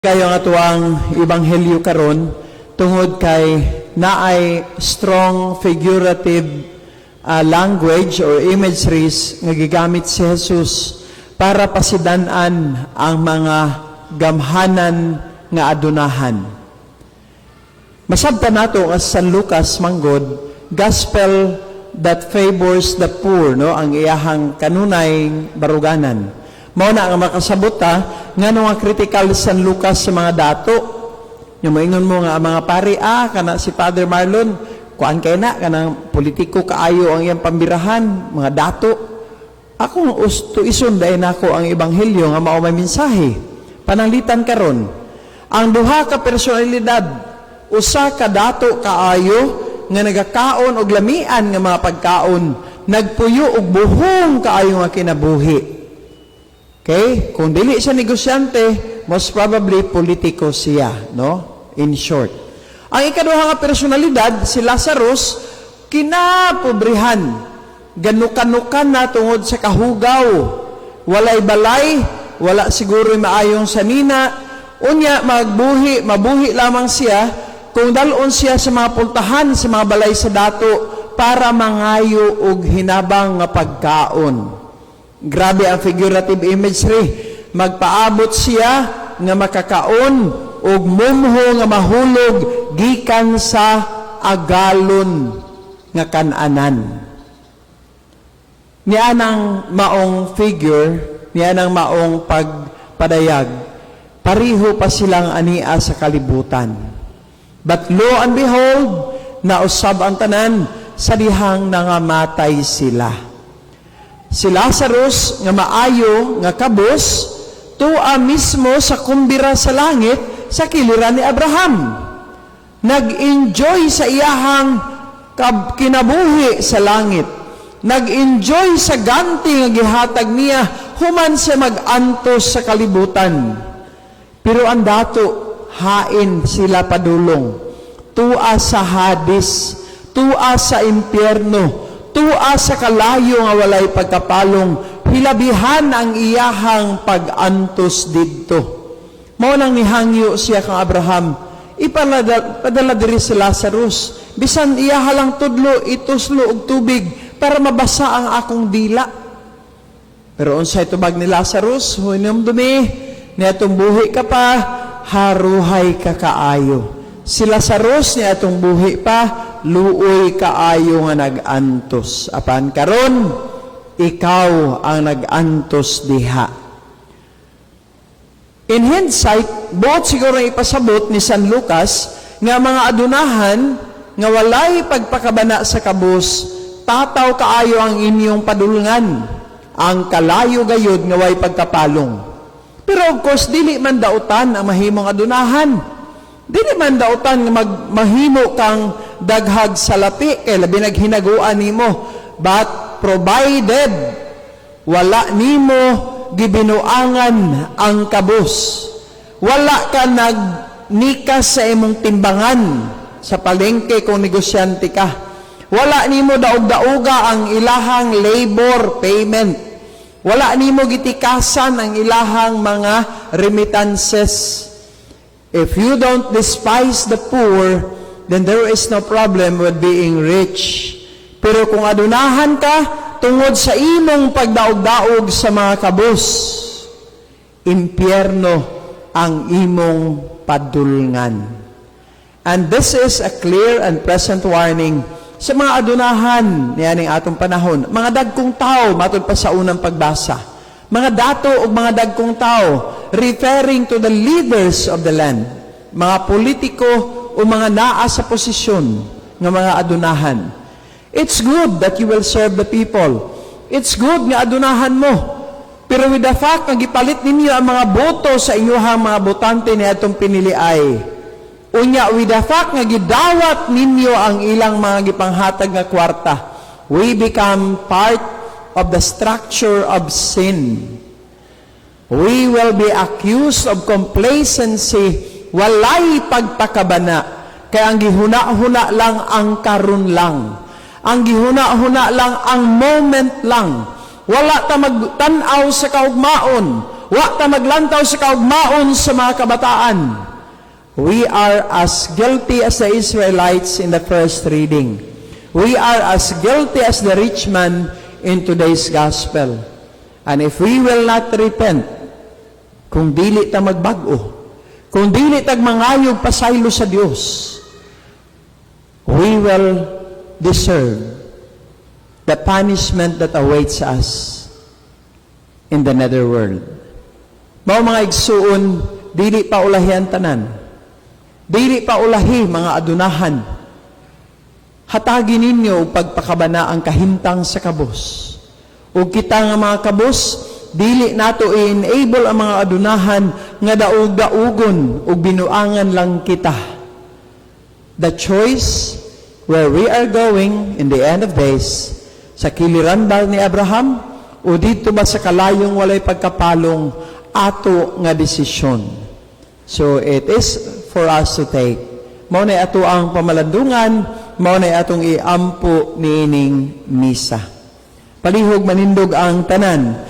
Kayo ang atuang ebanghelyo karon tungod kay naay strong figurative language or imageries nga gigamit si Jesus para pasidan-an ang mga gamhanan nga adunahan. Masabtan nato nga sa San Lucas manggod, gospel that favors the poor, no, ang iyahang kanunay baruganan. Mao na nga makasabot ta ngano nga critical San Lucas sa mga dato. Yung moingon mo nga ang mga pari, kana si Father Marlon, kuan kay na kanang politiko kaayo ang iyang pambirahan, mga dato. Akong usto ison dahil nako ang ebanghelyo nga mao may mensahe. Pananglitan karon, ang duha ka personalidad, usa ka dato kaayo nga nagakaon og lamian nga mga pagkaon, nagpuyo og buhong kaayo nga kinabuhi. Okay? Kung dili siya negosyante, most probably politiko siya, no? In short. Ang ikaduha nga personalidad, si Lazarus, kinapobrihan. Ganukanukan na tungod sa kahugaw. Walay balay, wala siguro maayong sanina. Unya, magbuhi, mabuhi lamang siya kung dalon siya sa mga pultahan, sa mga balay sa dato para mangayo og hinabang nga pagkaon. Grabe ang figurative imagery. Magpaabot siya nga makakaon og mumho nga mahulog gikan sa agalon nga kananan. Niya nang maong figure, niya nang maong pagpadayag, pariho pa silang ania sa kalibutan. But lo and behold, nausab ang tanan sa dihang nangamatay sila. Si Lazarus nga maayo nga kabus, tua mismo sa kumbira sa langit sa kiliran ni Abraham. Nag-enjoy sa iyahang kinabuhi sa langit. Nag-enjoy sa ganti nga gihatag niya human siya mag-antos sa kalibutan. Pero ang dato, hain sila padulong. Tua sa Hades, tua sa impyerno, tua sa kalayo nga walay pagkapalong, hilabihan ang iyahang pag-antos didto. Mao nang nihangyo siya kang Abraham, ipadala padala diri si Lazarus. Bisan iyaha lang tudlo, ituslo og tubig para mabasa ang akong dila. Pero unsay tubag ni Lazarus, "Hinumdumi, niatong buhi ka pa, haruhay ka kaayo." Si Lazarus niatong buhi pa, luoy kaayo nga nag-antos. Apan karon, ikaw ang nag-antos diha. In hindsight, buot siguro ipasabot ni San Lucas nga mga adunahan nga walay pagpakabana sa kabus, tataw kaayo ang inyong padulngan, ang kalayo gayud nga way pagkapalong. Pero of course, dili man dautan ang mahimong adunahan. Dili man dautan nga mahimo kang daghag salapi kay labi naghinaguan nimo. But provided wala nimo gibinuangan ang kabus. Wala ka nagnikas sa imong timbangan sa palengke kung negosyante ka. Wala nimo daog-dauga ang ilahang labor payment. Wala nimo gitikasan ang ilahang mga remittances. If you don't despise the poor, then there is no problem with being rich. Pero kung adunahan ka, tungod sa imong pagdaog-daog sa mga kabus, impyerno ang imong padulngan. And this is a clear and present warning sa mga adunahan niyaning atong panahon. Mga dagkong tao, matod pa sa unang pagbasa. Mga dato o mga dagkong tao, referring to the leaders of the land. Mga politiko o mga naa sa posisyon ng mga adunahan. It's good that you will serve the people. It's good nga adunahan mo. Pero with the fact nga gipalit ninyo ang mga boto sa inyong mga botante ni atong pinili ay, unya with the fact nga gidawat ninyo ang ilang mga gipanghatag nga kwarta, we become part of the structure of sin. We will be accused of complacency, walay pagpakabana. Kaya ang gihuna-huna lang ang karon lang. Ang gihuna-huna lang ang moment lang. Wala ta magtan-aw sa kaugmaon. Wa ta maglantaw sa kaugmaon sa mga kabataan. We are as guilty as the Israelites in the first reading. We are as guilty as the rich man in today's gospel. And if we will not repent, kung dili ta magbag-o, kung dili tag mangayog pasaylo sa Dios, we will deserve the punishment that awaits us in the netherworld. Mao, mga igsuon, dili pa ulahi ang tanan. Dili pa ulahi, mga adunahan. Hatagi ninyo og pagpakabana ang kahimtang sa kabos. Ug kita nga mga kabos, dili nato i-enable ang mga adunahan nga daog-daugon ug binuangan lang kita. The choice where we are going in the end of days, sa kiliran ba ni Abraham o didto ba sa kalayong walay pagkapalong, ato nga desisyon. So it is for us to take. Mao na ato ang pamalandungan, mao na atong iampo niining misa. Palihog manindog ang tanan.